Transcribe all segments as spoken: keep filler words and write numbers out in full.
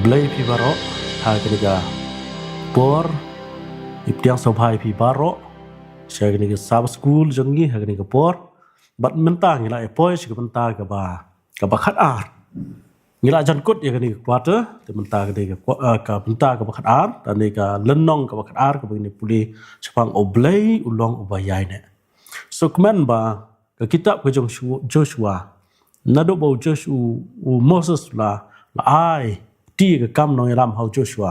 Blei phi baroh ha kane ka por, i pdiang sngewbha ïa phi baroh sha kane ka Sabbath School jong ngi ha kane ka por. Bad mynta ngi la ïa poi sha ka bynta kaba, kaba khatar. Ngi la jan kut ïa kane ka quarter, te mynta kane ka, ah, ka bynta kaba khatar, kane ka lynnong kaba khatar, kaba ngi pule shaphang U Blei u long uba ïaineh. Sngewkmen ba ka kitab ka jong Shu-, Joshua, naduh ba u Joshua, u Moses la, la ai kti ka kam nongïalam ha u Joshua,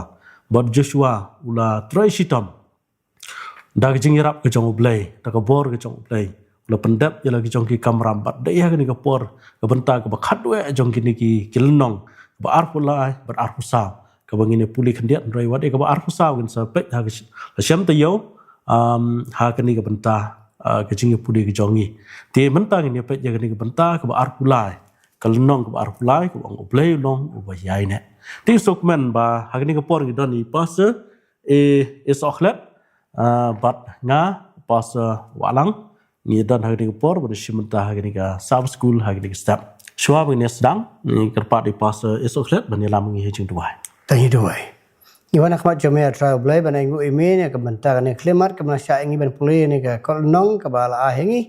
bad Joshua u la trei shitom da ka jingïarap ka jong U Blei, da ka bor ka jong U Blei, u la pyndep ïa la ka jong ki kamram, bad da ïa kane ka por, ka bynta kaba khatwei jong kine ki, ki lynnong, kaba arphew lai bad arphew saw, kaba ngin ïa pule khyndiat hynrei wat ïa kaba arphew saw ngin sa peit ha ka sh-, ka shem taïew, um, ha kane ka bynta, uh, ka jingïapule ka jong ngi. Te mynta ngin ïa peit ïa kane ka bynta kaba arphew lai, ka lynnong kaba arphew lai, kaba ong U Blei u long uba ïaineh. Te sngewkmen ba ha kane ka por ngi don i Pastor E, Esokhlet, uh, bad nga, Pastor Wahlang, ngi don ha kane ka por ban shim bynta ha kane ka Sabbath School ha kane ka step. Shuwa ba ngin ïa sdang, ngi kyrpad ïa i Pastor Esokhlet ban ïalam ngi ha jingduwai. Tang ïa duwai. Ngi wan ha khmat jong me, A Trai U Blei, ban ainguh ïa me ïa ka bynta kane ka khyllipmat kaba la shah ïa ngi ban pule ïa kane ka kot lynnong kaba la ai ha ngi.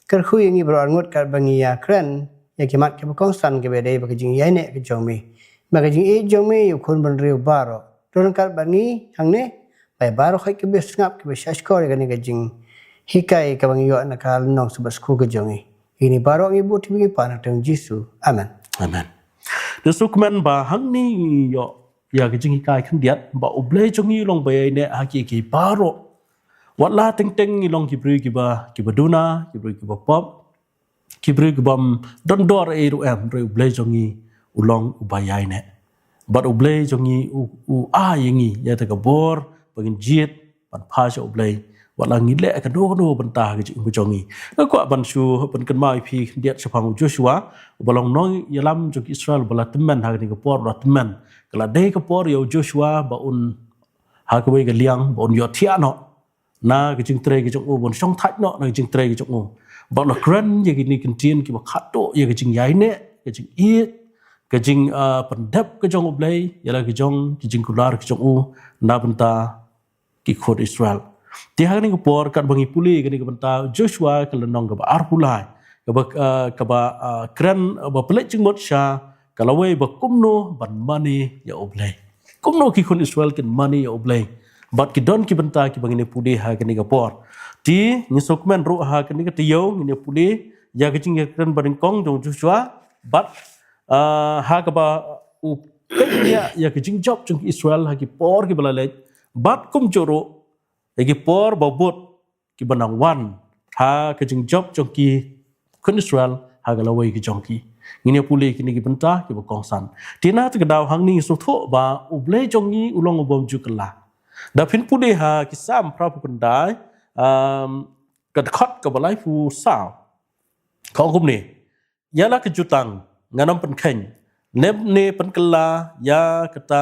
Kyrkhu ïa ngi baroh arngut katba ngi ïa kren ïa ki mat kiba kongsan kiba dei bad ka jingïaineh ka jong me. Bad ka jingïeit jong me ïa u khun bynriew baroh. Don ryngkat bad ngi hangne, bad baroh hi kiba sngap kiba shahshkor ïa kane ka jinghikai kaba ngi ïoh na ka lynnong Sabbath School ka jong ngi. Ïa kine baroh ngi buh, ngi pan ha ka kyrteng Jisu. Amen. Amen. Te sngewkmen ba hangne ngi ïoh ïa ka jinghikai khyndiat ba U Blei jong ngi u long uba ïaineh ha kiei kiei baroh. Wat la teng teng ngi long ki briew kiba, kiba duna, ki briew kiba pop, ki briew kibym don dor ei ruh em, hynrei U Blei jong ngi u long uba ïaineh. Bad U Blei jong ngi u, u ai ïa ngi ïa kata ka bor ba ngin jied ban phai sha U Blei, wat la ngi leh kano kano bynta ha ka jingim ka jong ngi. Nga kwah ban shu pynkynmaw ïa phi khyndiat shaphang u Joshua, uba long nongïalam jong ki Israel, uba la tymmen ha kane ka por, uba la tymmen. Ka la dei ka por ïa u Joshua ba un, ha kawei ka liang, ba un ïohthiah noh na ka jingtrei ka jong u, ba un shongthait noh na ka jingtrei ka jong u. Bad la kren ïa kine ki ktien kiba khatduh ïa ka jingïaineh, ka jingïeit, ka jing, ah, pyndep ka jong U Blei ïa la ka jong ki jingkular ka jong u na bynta ki khun Israel. Te ha kane ka por katba ngi pule kane ka bynta Joshua ka lynnong kaba arphew lai, kaba, ah, kaba, ah, kren, ah, ba pynleit jingmut sha ka lawei ba kumno ban mane ïa U Blei. Kumno ki khun Israel kin mane ïa U Blei. Bad ki don ki bynta kiba ngin ïa pule ha kane ka por. Te ngi sngewkmen ruh ha kane ka taïew ngin ïa pule ïa ka jingïakren banyngkong jong u Joshua bad, ah, ha kaba u pynïaid ïa ka jingjop jong ki Israel ha ki por kiba la leit. Bad kumjuh ruh ïa ki por ba bud kiba nang wan ha ka jingjop jong ki khun Israel ha ka lawei ka jong ki. Ngin ïa pule kine ki bynta kiba kongsan. Te na kata ka daw hangne ngi sngewthuh ba U Blei jong ngi u long u bym ju kylla. Da phin pule ha ki Salm phra phew khyndai, um, ka dkhot kaba laiphew saw, ka ong kumne. Ïa la ka jutang ngan ym pynkheiñ, ne, ne pynkylla ïa kata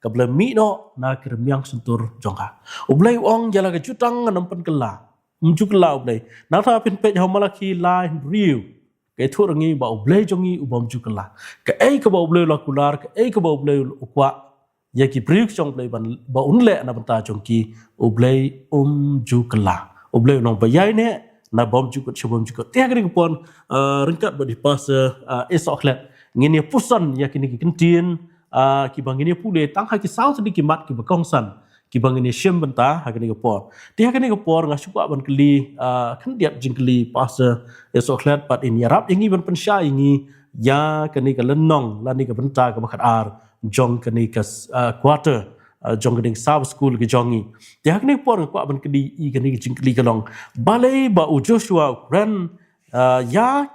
kaba la mih noh na ki rmiang shyntur jong ka. U Blei u ong ïa la ka jutang ngan ym pynkylla. Ym ju kylla U Blei. Nangta phin peit ha u Malakhi lai hynriew, ka ïathuh ïa ngi ba U Blei jong ngi u bym ju kylla. Kaei kaba U Blei u la kular, kaei kaba U Blei u kwah ïa ki briew ki jong U Blei ban, ba un leh na bynta jong ki, U Blei um ju kylla. U Blei u long ba ïaineh na bymjukut sha bymjukut. Te ha kane ka por, ah, ryngkat bad i Pastor, ah, Esokhlet, ngin ïa puson ïa kine ki ktien, ah, kiba ngin ïa pule tang ha ki saw tylli ki mat kiba kongsan kiba ngin ïa shim bynta ha kane ka por. Te ha kane ka por nga shu kwah ban kylli, ah, khyndiat jingkylli Pastor Esokhlet bad in ïarap ïa ngi ban pynshai ïa ngi ïa kane ka lynnong lane ka bynta kaba khatar jong kane ka, ah, quarter, ah, jong kane ka Sabbath School ka jong ngi. Te ha kane ka por nga kwah ban kylli ïa kane ka jingkylli ka long, balei ba u Joshua u kren, ah, ïa,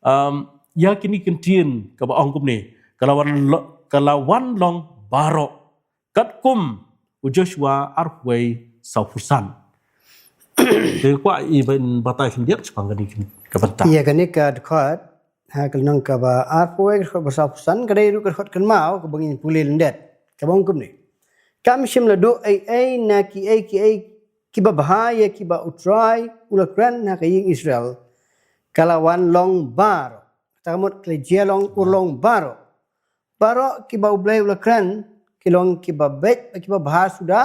um, ïa kine ki ktien kaba ong kumne, ka la wan lo-, ka la wan long baroh. Katkum u Joshua arphew wei saw phew san. Te kwah i ban batai khyndiat shaphang kane ka bynta. Ïa kane ka dkhot, ha ka lynnong kaba arphew wei ka dkhot ba saw phew san, ka dei ruh ka dkhot kynmaw kaba ngin pule lyndet. Kaba ong kumne. Kam shym la duh ei ei na kiei kiei kiba bha ïa kiba U Trai u la kren ha ka ïing Israel. Ka la wan long baroh. Kata ka mut ka la jia long urlong baroh. baroh kiba U Blei u la kren ki long kiba beit bad kiba bha suda.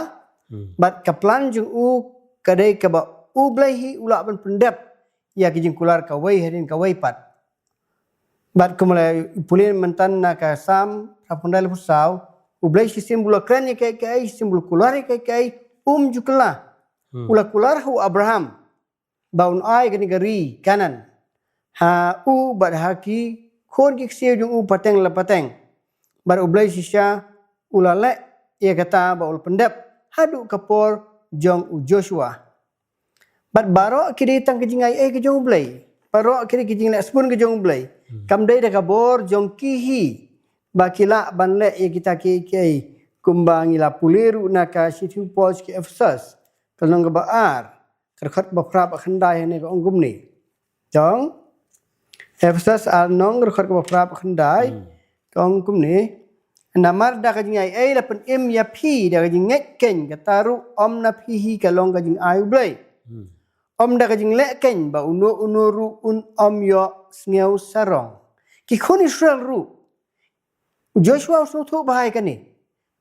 Bad ka plan jong u ka dei kaba U Blei hi u lah ban pyndep ïa ki jingkular kawei hadien kawei pat. Bad kumba la pule mynta na ka Salm phra phew khyndai, laiphew saw, U Blei shisien ba u la kren ïa kiei kiei, shisien ba u la kular ïa kiei kiei, um ju kylla. U la kular ha u Abraham ba un ai kane ka ri Kanaan ha u bad ha ki khun ki ksiew jong u pateng la pateng. Bad U Blei shisha u la leh ïa kata ba u la pyndep haduh ka por jong u Joshua. Bad baroh ki dei tang ka jingai ei ka jong U Blei. Baroh ki dei ki jingleh sbun ka jong U Blei. Kam dei da ka bor jong ki hi ba ki lah ban leh ïa kita kiei kiei, kumba ngi la pule ruh na ka shithi u Paul sha ki Ephesus, ka lynnong kaba ar, ka dkhot ba phra bad khyndai, hangne ka ong kumne. Jong Ephesus ar lynnong, ka dkhot kaba phra bad khyndai, ka ong kumne. Namar da ka jingai ei la pynim ïa phi da ka jingngeit keiñ, kata ruh ym na phi hi, ka long ka jingai U Blei. Ym da ka jingleh keiñ, ba uno uno ruh un ym ïoh sngew sarong. Ki khun Israel ruh, u Joshua u sngewthuh bha ïa kane,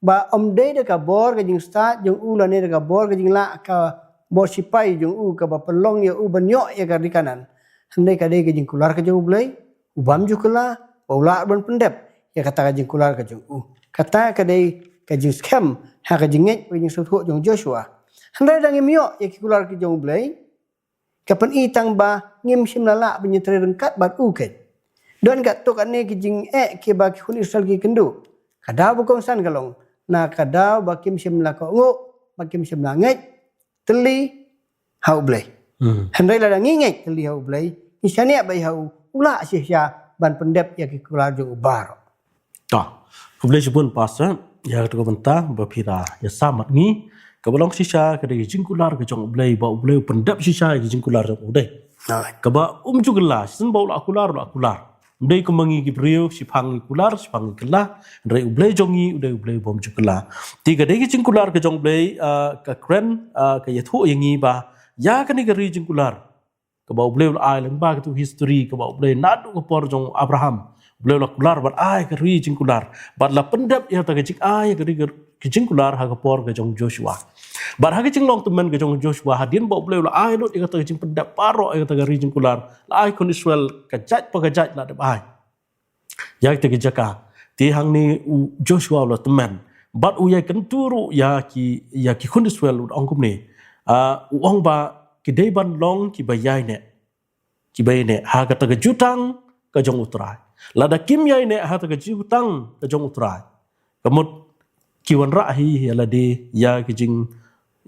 ba ym dei da ka bor ka jingstad jong u lane da ka bor ka jinglah ka bor sipai jong u kaba pynlong ïa u ban ïoh ïa ka ri Kanaan. Hynrei ka dei ka jingkular ka jong U Blei, u bym ju kylla, ba u lah ban pyndep ïa kata ka jingkular ka jong u. Kata ka dei ka jingskhem ha ka jingngeit, ka jingsngewthuh jong u Joshua. Hynrei da ngim ïoh ïa ki kular ki jong U Blei, ka pyni tang ba ngim shym la lah ban ïatrei ryngkat bad u keiñ. Don katto katne ki jingeh kiba ki khun Israel ki kynduh. Ka daw ba kongsan ka long na ka daw ba kim shym la kohnguh, ba kim shym la ngeit tylli ha U Blei. Hynrei lada ngi ngeit tylli ha U Blei, ngi shaniah bha ha u, u lah shisha ban pyndep ïa ki kular jong u baroh. To, khublei shibun Pastor ïa kata ka bynta ba phi la ïa sam bad ngi. Kaba long shisha ka dei ka jingkular ka jong U Blei, ba U Blei u pyndep shisha ïa ka jingkular jong u dei. Kaba um ju kylla, shisien ba u la kular, u la kular. Ym dei kumba ngi ki briew, shiphang ngi kular, shiphang ngi kylla. Hynrei U Blei jong ngi u dei U Blei bym ju kylla. Te ka dei ka jingkular ka jong U Blei, ah, ka kren, ah, ka ïathuh ïa ngi ba ïa kane ka ri jingkular kaba U Blei u la ai lyngba katu history, kaba U Blei naduh ka por jong Abraham, U Blei u la kular ban ai ka ri jingkular. Bad la pyndep ïa kata ka jingai ka ri ka, ka jingkular ha ka por ka jong Joshua. Bad ha ka jinglong tymmen ka jong Joshua, hadien ba U Blei u la ai lut ïa kata ka jingpyndep baroh ïa kata ka ri jingkular, la ai khun Israel ka jait pa ka jait la dep ai ïa kata ka jaka. Te hangne u Joshua u la tymmen bad u ïai kyntu ruh ïa ki, ïa ki khun Israel, u ong kumne. Ah, u ong ba ki dei ban long kiba ïaineh, kiba ïaineh ha kata ka jutang ka jong U Trai. Lada kim ïaineh ha kata ka jutang ka jong U Trai, ka mut ki wanrah hi ïa lade ïa ki jing,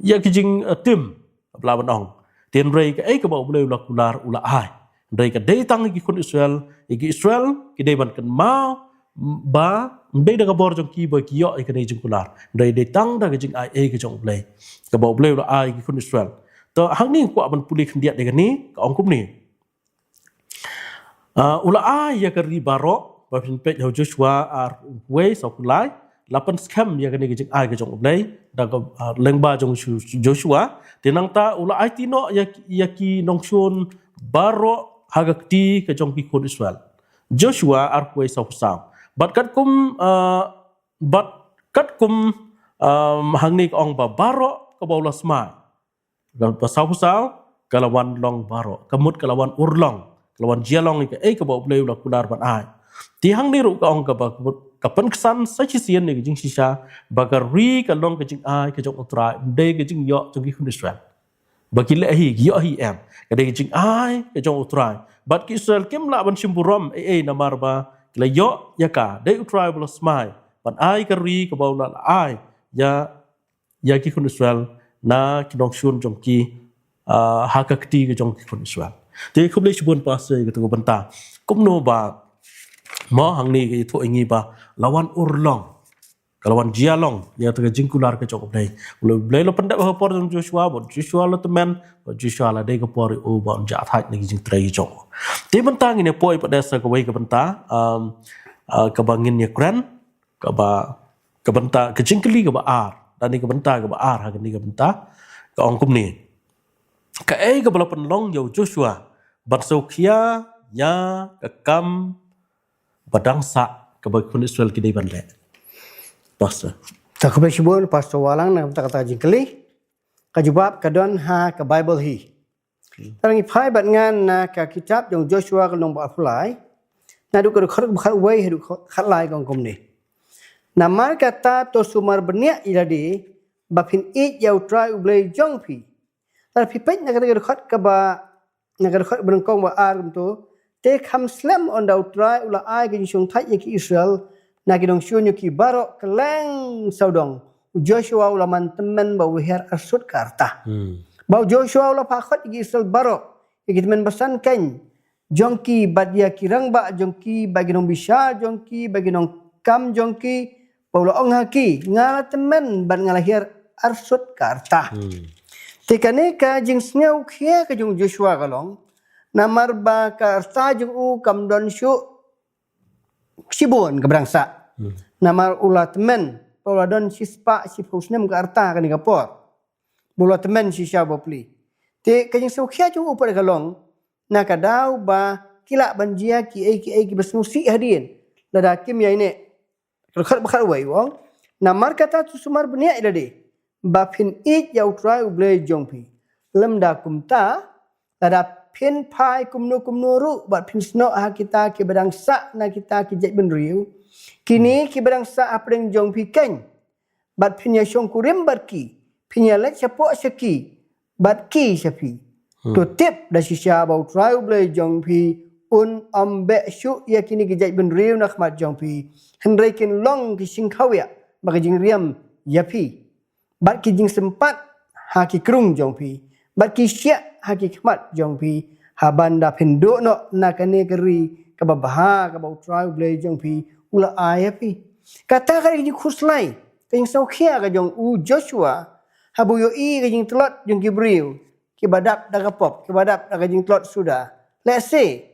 ïa ki jing, eh, tim, kaba la ban ong. Te hynrei kaei kaba U Blei u la kular u la ai. Hynrei ka dei tang ïa ki khun Israel, ïa ki Israel ki dei ban kynmaw ba ym dei da ka bor jong ki ba ki ïoh ïa kane ka jingkular. Hynrei dei tang da ka jingai ei ka jong U Blei kaba U Blei u la ai ïa ki khun Israel. To hangne nga kwah ban pule khyndiat ïa kane, ka ong kumne. Ah, u la ai ïa ka ri baroh, ba phin peit ha u Joshua ar wei, saw phew lai, la pynskhem ïa kane ka jingai ka jong U Blei da ka, ah, lyngba jong u Joshua. Te nangta u la aiti noh ïa, ïa ki nongshun baroh ha ka kti ka jong ki khun Israel. Joshua ar wei, saw phew saw. Bad katkum, ah, bad katkum, um, hangne ka ong ba baroh kaba u la smai, ba saw phew saw, ka la wan long baroh, ka mut ka la wan urlong, ka la wan jia long ïa kaei kaba U Blei u la kular ban ai. Te hangne ruh ka ong kaba, ka pynksan sa shisien ïa ka jingshisha ba ka ri ka long ka jingai ka jong U Trai, ym dei ka jingïoh jong ki khun Israel. Ba ki leh hi, ki ïoh hi, em. Ka dei ka jingai ka jong U Trai. Bad ki Israel kim lah ban shim burom ei ei namar ba ki la ïoh ïa ka. Dei U Trai ba la smai ban ai ka ri kaba u la ai ïa, ïa ki khun Israel na ki nongshun jong ki, ah, ha ka kti ka jong ki khun Israel. Te khublei shibun Pastor ïa katu ka bynta. Kumno ba mo hangne ka ïathuh ïa ngi ba la wan urlong, ka la wan jia long ïa kata ka jingkular ka jong U Blei. U Blei u la pyndep ha ka por jong Joshua, bad Joshua u la tymmen, bad Joshua la dei ka por ïa u ba un jah thait na ki jingtrei jong u. Te mynta ngin ïa poi pat sa kawei ka bynta, um, ah, kaba ngin ïa kren, kaba, ka bynta, ka jingkylli kaba ar, da kane ka bynta kaba ar ha kane ka bynta, ka ong kumne. Kaei kaba la pynlong ïa u Joshua ban sngewkhia ïa ka kam ba dang sah kaba khun Israel ki dei ban leh. Pastor. Ta khublei shibun Pastor Walang na kata kata jingkylli. Ka jubab ka don ha ka Bible hi. Tang ngi phai bad ngan na ka kitab jong Joshua ka lynnong ba arphew lai. Naduh ka dkhot ba khatwei haduh khatlai ka ong kumne. Namar kata to sumar bniah ïa lade ba phin ïeit ïa U Trai U Blei jong phi. Lada phi peit na kata ka dkhot kaba, na ka dkhot ba nyngkong ba ar kumto. Te kham slem ynda U Trai u la ai ka jingshongthait ïa ki Israel na ki nongshun ïa ki baroh kylleng sawdong. U Joshua u la man tymmen ba u hiar arsut ka rta. Ba u Joshua u la phah khot ïa ki Israel baroh, ïa ki tymmen basan keiñ jong ki bad ïa ki rangbah jong ki bad ki nongbishar jong ki bad ki nongkam jong ki, ba u la ong ha ki, nga la tymmen bad nga la hiar arsut ka rta. Te kane ka jingsngewkhia ka jong u Joshua ka long, namar ba ka rta jong u kam don shuh shibun kaba dang sah. Namar u la tymmen, ba u la don shispah shiphew snem ka rta kane ka por. Ba u la tymmen shisha bapli. Te ka jingsngewkhia jong u pat ka long, na ka daw ba ki lah ban jia kiei kiei kiba sngewsih hadien. Lada kim ïaineh. Ka dkhot ba khatwei u ong. Namar kata to sumar bniah ïa lade ba phin ïeit ïa U Trai U Blei jong phi. Lymda kumta, lada phin phai kumno kumno ruh bad phin snoh ha kita kiba dang sah na kita ki jaitbynriew. Kine kiba dang sah hapdeng jong phi keiñ. Bad phin ïa shongkurim bad ki, phin ïa leit shapoh sha ki, bad ki sha phi. To tip da shisha ba U Trai U Blei jong phi un ym beh shuh ïa kine ki jaitbynriew na khmat jong phi. Hynrei kin long ki shynkhawia bad ki jingriam ïa phi. Bad ki jingsympat ha ki krung jong phi. Bad ki shiah ha ki khmat jong phi. Haba ynda phin duh noh na kane ka ri kaba bha kaba U Trai U Blei jong phi u la ai ïa phi. Kata ka dei ka jingkhuslai, ka jingsngewkhia ka jong u Joshua, haba u ïohi ka jingtlot jong ki briew kiba dap da ka pop, kiba dap da ka jingtlot suda. Lehse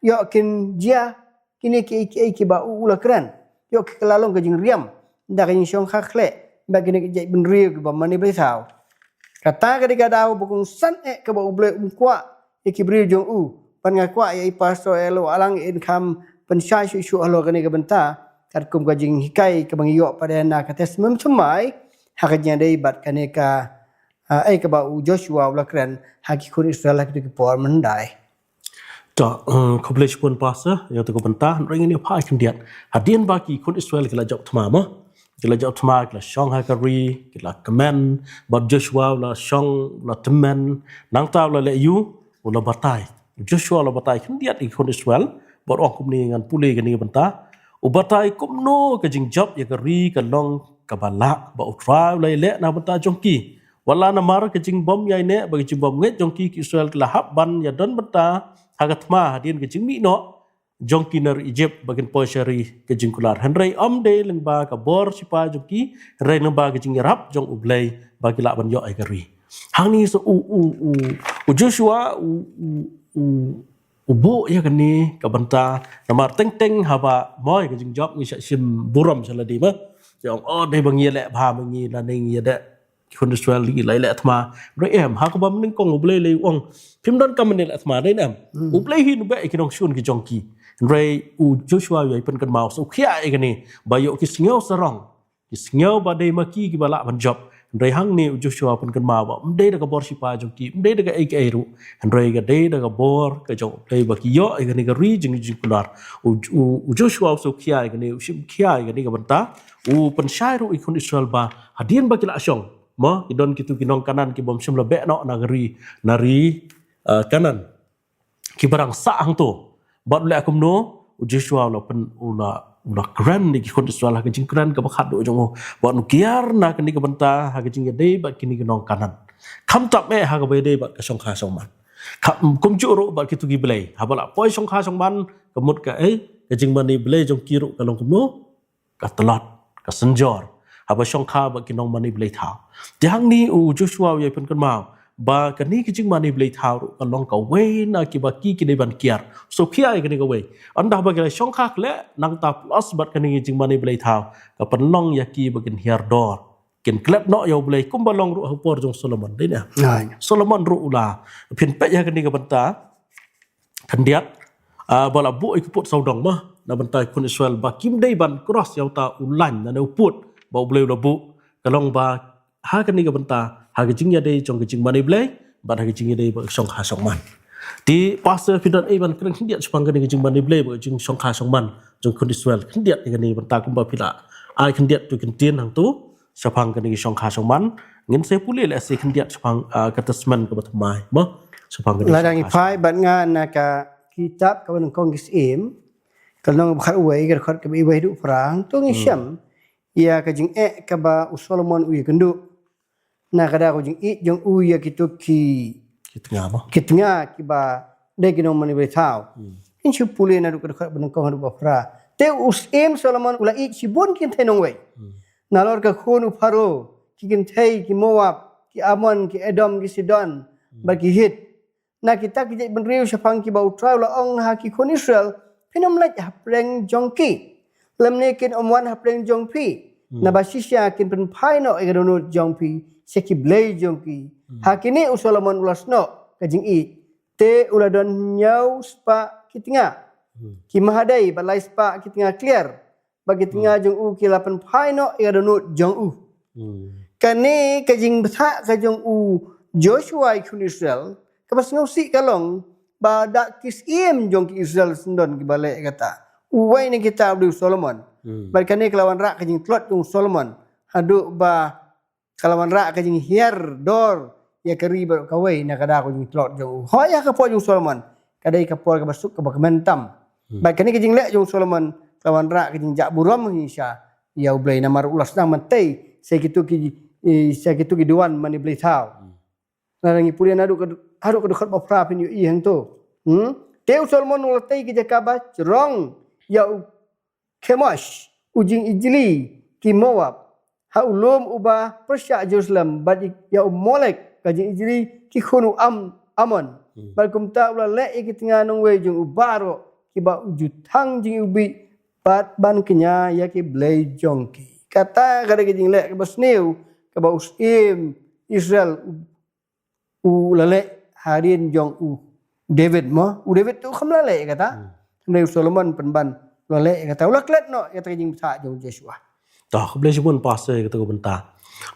ïoh kin jia kine kiei kiei kiba u la kren. Ïoh ki la long ka jingriam da ka jingshongkha khleh bad kine ki jaitbynriew kiba mane blei thaw. Kata ka dei ka daw ba kongsan eh kaba U Blei um kwah ïa ki briew jong u. Ban nga kwah ïa i Pastor Elo Alang in kham pynshai shuh shuh halor kane ka bynta. Katkum ka jinghikai kaba ngi ïoh pat na ka Testament Thymmai ha ka jingïadei bad kane ka, ah, eh kaba u Joshua u la kren ha ki khun Israel ha kito ki por mynhyndai. To, eh, khublei shibun Pastor ïa kata ka bynta, hynrei ngin ïa phai khyndiat. Hadien ba ki khun Israel ki la jop thma mo. Ki la jop thma, ki la shong ha ka ri, ki la kmen, bad Joshua u la shong, u la tymmen, nangta u la leh ïa u, u la batai. Joshua u la batai khyndiat ïa ki khun Israel, bad u ong kumne, ngan pule kane ka bynta. U batai kumno ka jingjop ïa ka ri ka long kaba lah, ba U Trai u la ïaleh na ka bynta jong ki. Wat la namar ka jingbym ïaineh bad ka jingbym ngeit jong ki, ki Israel ki la hap ban ïadon bynta ha ka thma hadien ka jingmih noh jong ki na ri Egypt ba kin poi sha ri ka jingkular. Hynrei ym dei lyngba ka bor shipai jong ki, hynrei lyngba ka jingïarap jong U Blei ba ki lah ban ïoh ïa ka ri. Hangne sa u, u, u, u Joshua u, u, u, u buh ïa kane ka bynta, namar teng teng haba mo ïa ka jingjop ngi shah shim burom sha lade ma. Ïa ong, oh, dei ba ngi ïaleh bha ma ngi, lane ngi ïadei ki khun Israel ngi la ïaleh thma. Hynrei em, ha kaba nyngkong U Blei u la ong, phim donkam ban ïaleh thma, dei ne em. U Blei hi un beh ïa ki nongshun ki jong ki. Hynrei u Joshua u ïai pynkynmaw, sngewkhia ïa kane, ba ïoh ki sngew sarong, ki sngew ba dei ma ki kiba lah ban jop. Hynrei hangne u Joshua u pynkynmaw ba ym dei da ka bor shipai jong ki, ym dei da kaei kaei ruh, hynrei ka dei da ka bor ka jong U Blei ba ki ïoh ïa kane ka ri jing, jingkular. U, u, u Joshua u sngewkhia ïa kane, u shim khia ïa kane ka bynta. U pynshai ruh ïa ki khun Israel ba hadien ba ki la shong, mo, ki don kito ki nong Kanaan kibym shym la beh noh na ka ri, na ri, eh, Kanaan. Kiba dang sah hangto. Bad u leh kumno, u Joshua u la pyn, u la, u la kren ïa ki khun Israel ha ka jingkren kaba khatduh jong u. Bad u kiar na kane ka bynta ha ka jingïadei bad kine ki nong Kanaan. Kham tam eh ha kaba ïadei bad ka shongkha shongman. Kham, kumjuh ruh bad kito ki blei. Haba la poi shongkha shongman, ka mut ka, eh, ka jingmane blei jong ki ruh ka long kumno, ka tlot, ka synjor. Haba shongkha bad ki nongmane blei thaw. Te hangne u Joshua u ïai pynkynmaw ba kane ka jingmane blei thaw ruh ka long kawei na kiba ki, ki dei ban kiar. Sngewkhia ïa kane kawei. Ynda ba ki la shongkha khleh, nangta plus bad kane ka jingmane blei thaw, ka pynlong ïa ki ba kin hiar dor. Kin klet noh ïa U Blei kumba long ruh ha ka por jong Solomon, dei ne? Ai. Solomon ruh u la pynpeit ïa kane ka bynta khyndiat, ah, ba la buh ïa ki pud sawdong ma. na bynta ki khun Israel ba kim dei ban cross ïa uta u lain lane u pud ba U Blei u la buh, ka long ba ha kane ka bynta, ha ka jingïadei jong ka jingmane Blei bad ha ka jingïadei bad ka shongkha shongman. Te pastor, phi don ei ban kren khyndiat shaphang kane ka jingmane Blei bad ka jingshongkha shongman jong ki khun Israel, khyndiat ïa kane ka bynta kumba phi la ai khyndiat tu kin tin hangtu shaphang kane ka shongkha shongman? Ngin sa pule lehse khyndiat shaphang, ah, ka Testament kaba thymmai mo, shaphang kane ka shongkha shongman. Lada ngi phai bad nga na ka kitab Kaba Nyngkong ki Syiem, ka lynnong ba khatwei, ka dkhot kaba iwei haduh phra, to ngi shem ïa ka jingeh kaba u Solomon u ïakynduh na ka daw ka jingïeit jong u ïa kito ki, ki tnga mo, ki tnga kiba dei ki nongmane blei thaw. Ngin shu pule naduh ka dkhot ba nyngkong haduh ba phra. Te u Syiem Solomon u la ïeit shibun ki kynthei nongwei, nalor ka khun u Pharaoh, ki kynthei ki Moab, ki Ammon, ki Edom, ki Sidon bad ki Hit. Na kita ki jaitbynriew shaphang kiba U Trai u la ong ha ki khun Israel, phin ym leit hapdeng jong ki, lymne kin ym wan hapdeng jong phi. Naba shisha kin pynphai noh ïa ka dohnud jong phi sha ki blei jong ki. Ha kine u Solomon u la snoh ka jingïeit, te u la don hynñiew spah ki tnga ki mahadei bad lai spah ki tnga kliar, ba ki tnga jong u ki la pynphai noh ïa ka dohnud jong u. Kane ka jingbthah ka jong u Joshua ïa ki khun Israel, kaba sngewsih ka long ba da ki syiem jong ki Israel syndon kiba leh ïa kata. Uwei na kita u dei u Solomon. Bad kane ka la wanrah ka jingtlot jong u Solomon haduh ba ka la wanrah ka jinghiar dor ïa ka ri baroh kawei na ka daw ka jingtlot jong u. Hooid, ha ka por jong u Solomon ka dei ka por kaba suk kaba kmen tam. Bad kane ka jingleh jong u Solomon ka la wanrah ka jingjah burom shisha ïa U Blei, namar u la sdang ban tei sha kito ki, eh, sha kito ki duwan mane blei thaw. Lada ngi pule naduh ka, haduh ka dkhot ba phra phin ïohi hangto. Hmm? Te u Solomon u la tei ka jaka ba jrong ïa u Kemosh, u jingijli ki Moab, ha u lum uba pyrshah Jerusalem, bad ïa u Molek, ka jingijli ki khun u Am-, Ammon. Bad kumta u la leh ïa ki tnga nongwei jong u baroh kiba u ju thang jingïewbih bad ban kñia ïa ki blei jong ki. Kata ka dei ka jingleh kaba sniew kaba u Syiem Israel u, u la leh hadien jong u David mo. U David tu kham la leh kata. Hynrei u Solomon pynban u la leh kata. U la klet noh ïa kata ka jingbthah jong u Joshua. To, khublei shibun pastor ïa kata ka bynta.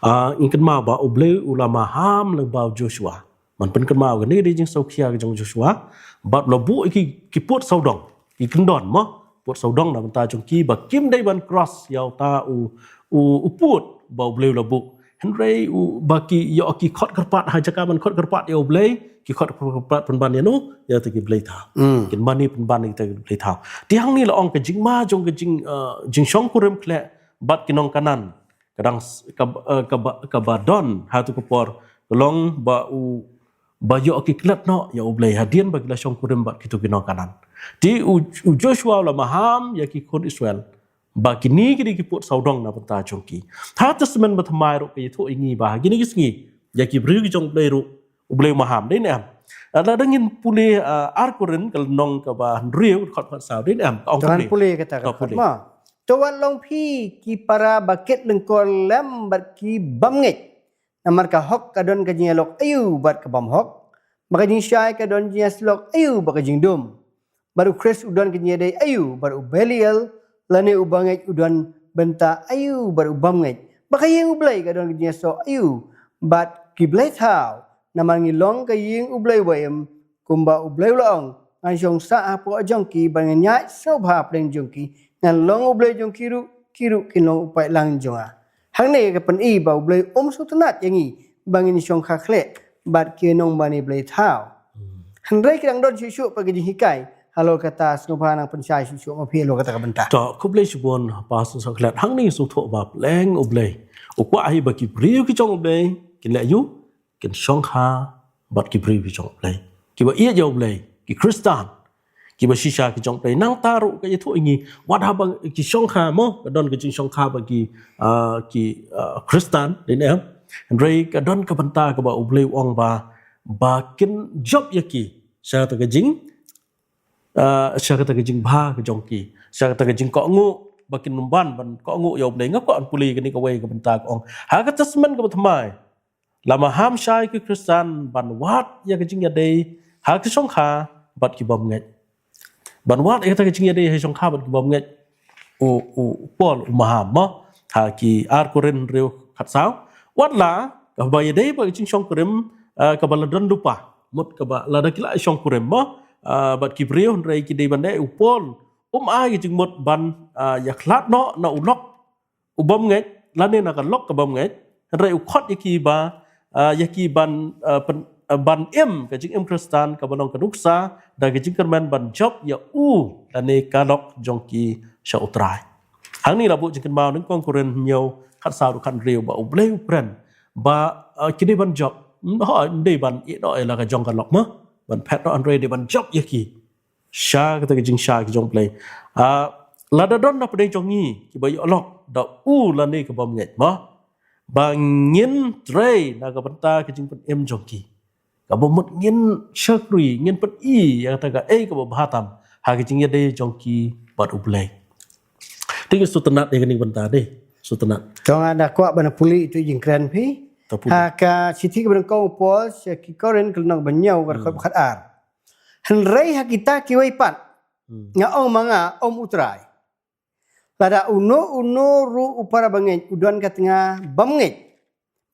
Ah, ngin kynmaw ba U Blei u la maham lyngba u Joshua. Man pynkynmaw kane ka dei jingsngewkhia ka jong u Joshua. Bad u la buh ïa ki, ki pud sawdong, ki kyndon mo, pud sawdong na bynta jong ki ba kim dei ban cross ïa uta u, u, u pud ba U Blei u la buh. Hynrei u, ba ki ïoh ki khot kyrpad, ha jaka ban khot kyrpad ïa U Blei, ki khot kyrpad pynban ïano, ïa kita ki blei thaw. Kin mane pynban ïa kita ki blei thaw. Te hangne la ong ka jingma jong ka jing, eh, jingshongkurim khleh bad ki nong Kanaan ka dang s-, ka, eh, kaba, kaba don ha tu ka por ka long ba u, ba ïoh ki klet noh ïa U Blei hadien ba ki la shongkurim bad kito ki nong Kanaan. Te u, u Joshua u la maham ïa ki khun Israel ba kine ki dei ki pud sawdong na bynta jong ki. Ha Testament Bathymmai ruh ka ïathuh ïa ngi ba ha kine ki sngi ïa ki briew ki jong U Blei ruh U Blei u maham, dei ne em? Lada ngin pule, ah, Ar Korinth ka lynnong kaba hynriew, dkhot khatsaw, dei ne em? Ka ong kumne. Pule kata ka dkhot ma. To wat long phi ki para ba kit lyngkor lem bad ki bym ngeit. Namar ka hok ka don ka jingïalok aïu bad ka bym hok? Ba ka jingshai ka don jingïasyllok aïu bad ka jingdum? Bad u Khrist u don ka jingïadei aïu bad u Belial, lane u bangeit u don bynta aïu bad u bymngeit? Ba ka ïing U Blei ka don ka jingïasoh aïu bad ki blei thaw? Namar ngi long ka ïing U Blei uba im, kumba U Blei u la ong, ngan shong sah hapoh jong ki bad ngan ïaid sngewbha hapdeng jong ki, ngan long U Blei jong ki ruh, ki ruh kin long u paidlang jong nga. Hangne ka pyni ba U Blei um sngewtynnat ïa ngi ba ngin shongkha khleh bad ki nongmane blei thaw. Hynrei ki dang don shuh shuh pat ki jinghikai halor kata, sngewbha nang pynshai shuh shuh ma phi halor kata ka bynta. To, khublei shibun Pastor Soklet. Hangne sngewthuh ba pleng U Blei u kwah hi ba ki briew ki jong U Blei kin leh aïu? Kin shongkha bad ki briew ki jong U Blei, kiba ïeit ïa U Blei, ki Khristan kiba shisha ki jong U Blei. Nangta ruh ka ïathuh ïa ngi, wat haba ki shongkha mo, ka don ka jingshongkha bad ki, ah, ki, ah, Khristan, dei ne em? Hynrei ka don ka bynta kaba U Blei u ong ba, ba kin jop ïa ki sha kata ka jing, ah, sha kata ka jingbha ka jong ki, sha kata ka jingkohnguh, ba kin ym ban, ban kohnguh ïa U Blei. Nga kwah ban pule kane kawei ka bynta ka ong, ha ka Testament kaba thymmai, la maham shai ki Khristan ban wad ïa ka jingïadei ha ka shongkha bad ki bymngeit. Ban wad ïa kata ka jingïadei ha shongkha bad ki bym ngeit, u, u Paul u maham mo, ha ki ar Korinth hynriew khatsaw. Wat la kaba ïadei bad ka jingshongkurim, ah, kaba la don lypa. Mut kaba lada ki la shongkurim mo, ah, bad ki briew hynrei ki dei ban dei, u Paul um ai ka jingmut ban, ah, ïakhlad noh na u lok u bym ngeit lane na ka lok ka bym ngeit, hynrei u khot ïa ki ba, ah, ïa ki ban, ah, pyn-, ah, ban im ka jingim Khristan kaba long ka nuksa da ka jingkyrmen ban jop ïa u lane ka lok jong ki sha U Trai. Hangne la buh jingkynmaw nyngkong Korinth hynñiew khatsaw ruh khathynriew ba U Blei u kren ba, ah, ki dei ban jop. Ym dei ban ïeh noh ïa la ka jong ka lok mo, ban phet noh, hynrei dei ban jop ïa ki sha kata ka jingshai ka jong U Blei. Ah, lada don na pdeng jong ngi kiba ïoh lok da u lane ka bym ngeit mo, ba ngin trei na ka bynta ka jingpynim jong ki. Kaba mut ngin shakri, ngin pyni ïa kata kaei kaba bha tam ha ka jingïadei jong ki bad U Blei. Te ngi sngewtynnat ïa kane ka bynta dei, sngewtynnat. To nga da kwah ban pule ïa ka jingkren phi. To pule. Ha ka shithi kaba nyngkong u Paul sha ki Korinth ka lynnong ba hynñiew ka dkhot ba khatar. Hynrei ha kita kiwei pat, hmm, nga ong ma nga, ym U Trai, lada uno uno ruh u para bangeit u don ka tnga bym ngeit,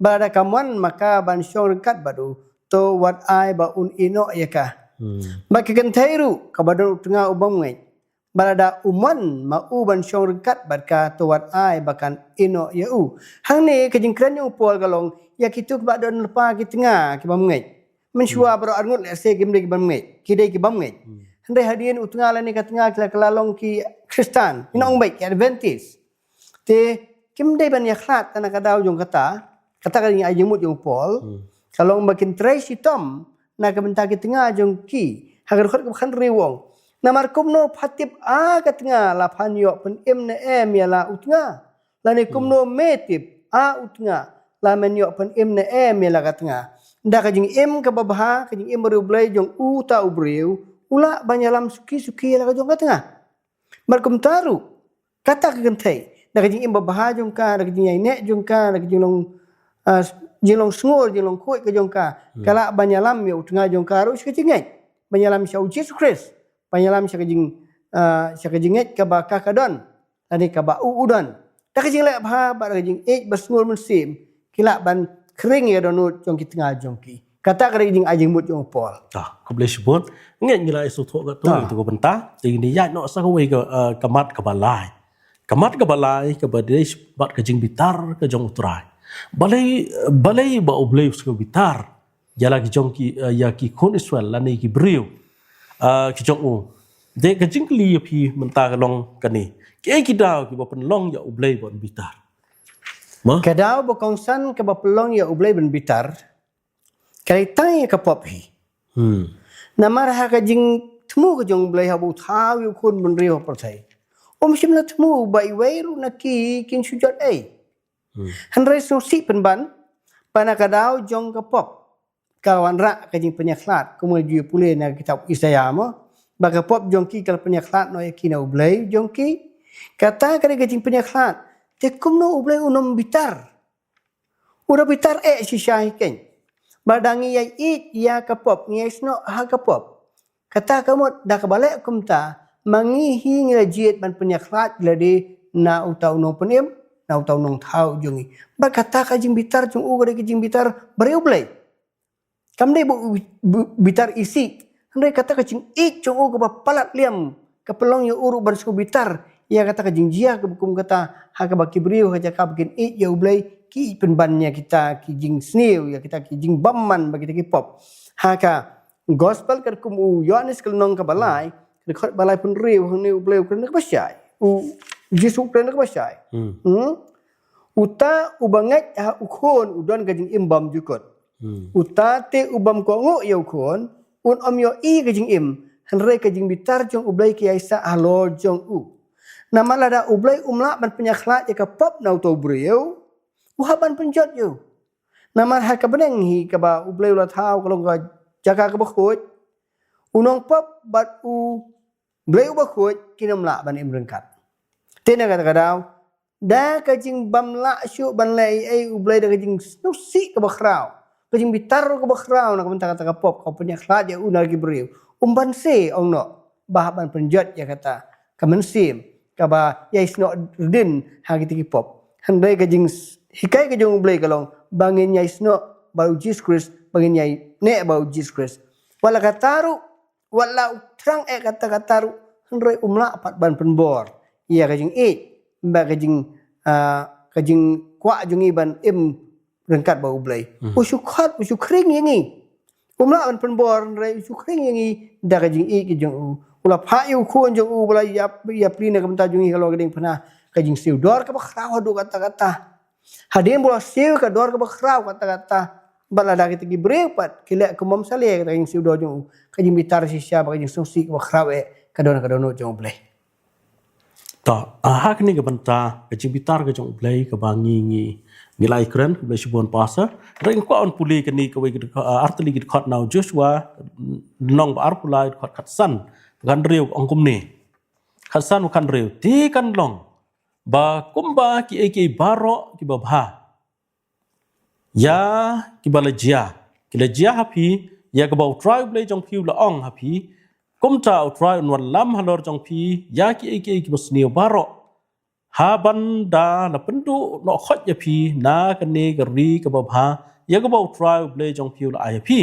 ba lada ka mon ma ka ban shong ryngkat bad u, to wat ai ba un ïeh noh ïa ka. Hmm. Bad ka kynthei ruh kaba don u tnga u bym ngeit, ba lada u mon ma u ban shong ryngkat bad ka, to wat ai ba kan ïeh noh ïa u. Hangne ka jingkren jong u Paul ka long ïa kito kiba don lypa ki tnga ki bym ngeit. Mynshuwa, hmm, baroh arngut lehse kim dei ki bym ngeit, ki dei ki bym ngeit. Hmm. Hynrei hadien u tnga lane ka tnga ki la kylla long ki Khristan, ïa, hmm, ong beit ki Adventist. Te kim dei ban ïakhlad na ka daw jong kata. Kata ka dei ka jingmut jong u Paul. Hmm. Ka long ba kin trei shitom na ka bynta ki tnga jong ki. Ha ka dkhot kaba khathynriew u ong, namar kumno pha tip, a ka tnga, la phan ïoh pynim ne em ïa la u tnga? Lane, hmm, kumno me tip, a u tnga, la men ïoh pynim ne em ïa la ka tnga? Da ka jingim kaba bha, ka jingim bariewblei jong uta u briew, u lah ban ïalam suki suki ïa la ka jong ka tnga. Bad kumta ruh kata ka kynthei, da ka jingim babha jong ka, da ka jingïaineh jong ka, da ka jinglong, ah, jinglong sngur, jinglong khuid ka jong ka, hmm, ka lah ban ïalam ïa u tnga jong ka ruh sha ka jingngeit, ban ïalam sha u Jisu Khrist, ban ïalam sha ka jing, ah, sha ka jingngeit kaba ka ka don, lane kaba u u don. Da ka jingleh bha bad da ka jingïeit ba sngur mynsiem, ki lah ban khring ïa ka dohnud jong ki tnga jong ki. Kata ka dei ka jingai jingmut jong u Paul. Ah, khublei shibun. Ngeit ngi la ïa sngewthuh katto, ah, ïa kito ki bynta. Te ngin ïaid noh sa kawei ka, eh, ka mat kaba lai. Ka mat kaba lai kaba dei bad ka jingbitar ka jong U Trai. Balei, balei ba U Blei u sngew bitar ïa la ki jong ki, eh, ïa ki khun Israel lane ki briew, eh, ki jong u? Te ka jingkylli ïa phi mynta ka long kane. Kiei ki daw kiba pynlong ïa U Blei ban bitar? Mo? Ka daw ba kongsan kaba pynlong ïa U Blei ban bitar ka dei tang ïa ka pop hi. Hmm. Namar ha ka jingthmu ka jong U Blei haba u thaw ïa u khun bynriew ha pyrthei, um shym la thmu ba iwei ruh na ki kin shu jot ei. Hmm. Hynrei sngewsih pynban ba na ka daw jong ka pop ka wanrah ka jingpynïakhlad, kumba ngi ju pule na ka kitab Isaiah mo, ba ka pop jong ki ka la pynïakhlad noh ïa ki na U Blei jong ki. Kata ka dei ka jingpynïakhlad. Te kumno U Blei un ym bitar? U da bitar eh shisha hi keiñ. Ba da ngi ïa ïeit ïa ka pop, ngi ïa snoh ha ka pop. Kata ka mut da kaba leh kumta, ma ngi hi ngi la jied ban pynïakhlad ïa lade na uta u nongpynim, na uta u nongthaw jong ngi. Bad kata ka jingbitar jong u ka dei ka jingbitar bariewblei. Kam dei ba u, u bitar isih. Hynrei kata ka jingïeit jong u kaba palat liam ka pynlong ïa u ruh ban sngewbitar ïa kata ka jingjia kaba kum kata, ha kaba ki briew ha jaka ba kin ïeit ïa U Blei ki ïeit pynban ïa kita ki jingsniew, ïa kita ki jingbymman bad kita ki pop. Ha ka gospel katkum u Ïoannis ka lynnong kaba lai, ka dkhot ba laiphew hynriew, hangne U Blei u kren kaba shai. U Jisu u kren kaba shai. Hmm. Hmm? Uta uba ngeit ha u Khun u don ka jingim bymjukut. Hmm. Uta te u bym kohnguh ïa u Khun un ym ïohi ka jingim, hynrei ka jingbitar jong U Blei ka ïaisah halor jong u. Namar lada U Blei um lah ban pynïakhlad ïa ka pop na uta u briew, u hap ban pynjot ïa u. Namar ha ka bneng hi kaba U Blei u la thaw ka long ka jaka kaba khuid, u nongpop bad U Blei uba khuid kin ym lah ban im ryngkat. Te na kata ka daw, da ka jingbym lah shuh ban leh ei ei U Blei, da ka jingsngewsih kaba khraw, ka jingbitar kaba khraw na ka bynta kata ka pop ka pynïakhlad ïa u na ki briew, um banse, ong noh. ba hap ban pynjot ïa kata ka mynsiem kaba ïai snoh rdin ha kita ki pop. Hynrei ka jinghikai ka jong U Blei ka long ba ngin ïai snoh bad U Jisu Khrist, ba ngin ïai neh bad U Jisu Khrist. Wat la kata ruh, wat la u thrang eh kata kata ruh, hynrei um lah pat ban pynbor ïa ka jingïeit bad ka jing, ah, ka jingkwah jong ngi ban im ryngkat bad U Blei. U shu khot, u shu khring ïa ngi. Um lah ban pynbor, hynrei u shu khring ïa ngi da ka jingïeit ka jong u. U la phah ïa u khun jong u ba la ïap, ïapli na ka bynta jong ngi halor ka diengphna. Ka jingsiew dor kaba khraw haduh katta katta. Hadien ba u la siew ka dor kaba khraw katta katta, bad lada kita ki briew pat ki leh kumba ym salia kata ka jingsiew dor jong u, ka jingbitar shisha bad ka jingsngewsih kaba khraw eh ka don ha ka dohnud jong U Blei. To, ah, ha kane ka bynta, ka jingbitar ka jong U Blei kaba ngi, ngi, ngi la ïakren, U Blei shibun pastor. Hynrei nga kwah ban pule kane kawei ka dkhot, ah, artylli ki dkhot na u Joshua, lynnong ba arphew lai, dkhot khatsan, khathynriew, ong kumne. Khatsan, khathynriew. Te kan long ba kumba kiei kiei baroh kiba bha ïa kiba la jia, ki la jia ha phi, ïa kaba U Trai U Blei jong phi u la ong ha phi, kumta U Trai un wallam halor jong phi ïa kiei kiei kiba sniew baroh. Haba da la pynduh noh khoit ïa phi na kane ka ri kaba bha, ïa kaba U Trai U Blei jong phi u la ai ha phi.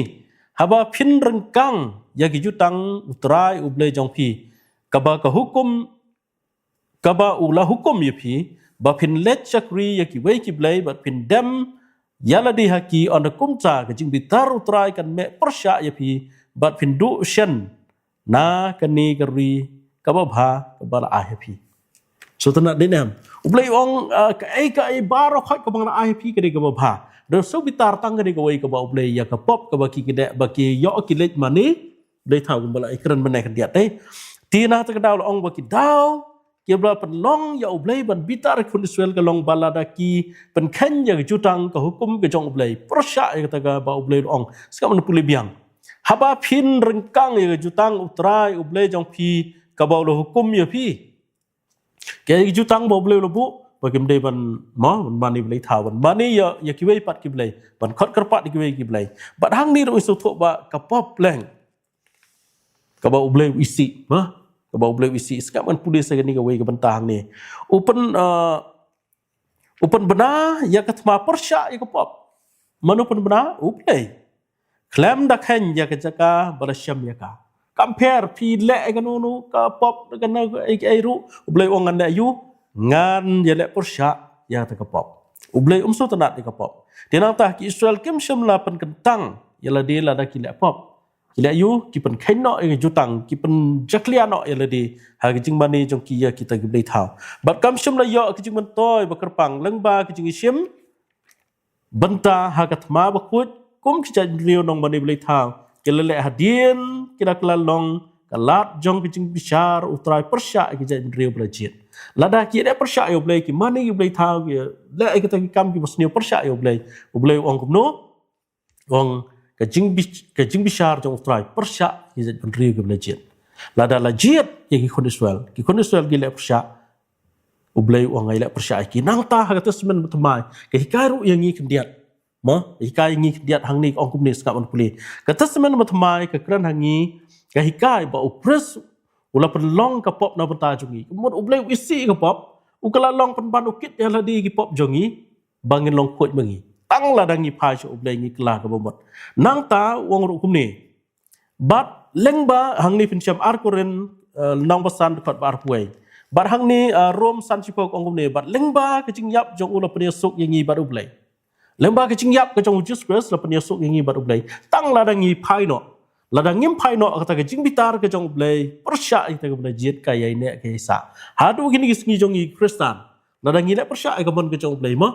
Haba phin ryngkang ïa ki jutang U Trai U Blei jong phi, kaba ka hukum, kaba u la hukum ïa phi, ba phin leit shakri ïa kiwei ki blei, bad phin dem ïa lade ha ki, ynda kumta ka jingbitar U Trai kan meh pyrshah ïa phi, bad phin duh shen na kane ka ri kaba bha kaba la ai ha phi. So tang dei ne em? U Blei u ong, ah, kaei kaei baroh khoit kaba nga la ai ha phi ka dei kaba bha. Hynrei shu bitar tang ka dei kawei kaba U Blei ïa ka pop kaba ki kynnoh ba ki ïoh ki leit mane. Blei thaw kumba la ïakren mynne khyndiat te. Te na kata ka daw la ong ba ki daw kiba la pynlong ïa U Blei ban bitar ïa ki khun Israel ka long ba lada ki pynkheiñ ïa ka jutang ka hukum ka jong U Blei, pyrshah ïa kata kaba U Blei u la ong. Sngap, ngan pule biang. Haba phin ryngkang ïa ka jutang U Trai U Blei jong phi kaba u la hukum ïa phi. Kaei ka jutang ba U Blei u la buh? Ba kim dei ban, mo, ban mane blei thaw, ban mane ïa, ïa kiwei pat ki blei, ban khot kyrpad ïa kiwei ki blei. Bad hangne ruh ngi sngewthuh ba ka pop leng kaba U Blei u isih, mo? Kaba U Blei u isih. Sngap, ngan pule sa kane kawei ka bynta hangne. U pyn, eh, u pynbna ïa ka thma pyrshah ïa ka pop. Mano u pynbna? U Blei. Khlem da kheiñ ïa ka jaka ba la shem ïa ka. Kam pher phi leh ïa kano kano ka pop, kano kaei kaei ruh, U Blei u ong ngan leh aïu? Ngan ïaleh pyrshah ïa kata ka pop. U Blei um sngewtynnad ïa ka pop. Te nangta ki Israel kim shym la pynkyntang ïa lade lada ki leh pop. Ki leh aïu? Ki pynkheiñ noh ïa ka jutang, ki pynjakhlia noh ïa lade ha ka jingmane jong ki ïa kita ki blei thaw. Bad kam shym la ïoh ka jingmyntoi ba kyrpang lyngba ka jingïashim bynta ha ka thma bakhuid, kum ki jaitbynriew nongmane blei thaw ki la leh hadien ki la kylla long ka lad jong ka jingbishar U Trai pyrshah ïa ki jaitbynriew ba la jied. Lada ki leh pyrshah ïa U Blei, ki mane ïa ki blei thaw, ki leh ïa kita ki kam kiba sniew pyrshah ïa U Blei, U Blei u ong kumno? U ong ka jingbi-, ka jingbishar jong U Trai pyrshah ïa ki jaitbynriew kiba la jied. Lada la jied ïa ki khun Israel, ki khun Israel ki leh pyrshah, U Blei u ong ngan leh pyrshah ïa ki. Nangta ha ka Testament Bathymmai ka hikai ruh ïa ngi khyndiat. Mo, ka hikai ïa ngi khyndiat hangne ka ong kumne, sngap, ngan pule. Ka Testament Bathymmai ka kren ha ngi, ka hikai ba U Khrist u la pynlong ka pop na bynta jong ngi. Ka mut U Blei u isih ka pop, u kylla long pynban, u kit ïa lade ki pop jong ngi, ba ngin long khuid ma ngi. Tang lada ngi phai sha U Blei ngi kylla kaba mut. Nangta u ong ruh kumne. Bad lyngba, hangne phin shem Ar Korinth, eh, lynnong ba san, dkhot ba arphew wei. Bad hangne, eh, Rom san shiphew ka ong kumne. Bad lyngba ka jingïap jong u la pynïasuk ïa ngi bad U Blei. Lyngba ka jingïap ka jong U Jisu Khrist la pynïasuk ïa ngi bad U Blei. Tang lada ngi phai noh. Lada ngim phai noh, kata ka jingbitar ka jong U Blei pyrshah ïa kita kiba la jied ka ïai neh ka ïai sah. Haduh kine ki sngi jong ngi Khristan, lada ngi leh pyrshah ïa ka mon ka jong U Blei, mo,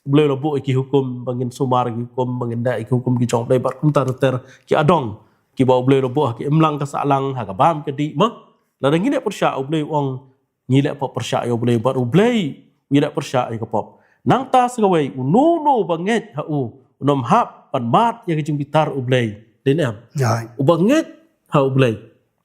U Blei u la buh ïa ki hukum ba ngin sumar ïa ki hukum, ba ngin leh ïa ki hukum ki jong U Blei, bad kumta ter ter ki adong kiba U Blei u la buh ha ka imlang ka sahlang, ha ka bam ka dih, mo. Lada ngi leh pyrshah, U Blei u ong ngi leh pop pyrshah ïa U Blei, bad U Blei u ïaleh pyrshah ïa ka pop. Nangta sa kawei, uno uno uba ngeit ha u un ym hap ban mad ïa ka jingbitar U Blei. Dei ne em? Uba ngeit ha U Blei.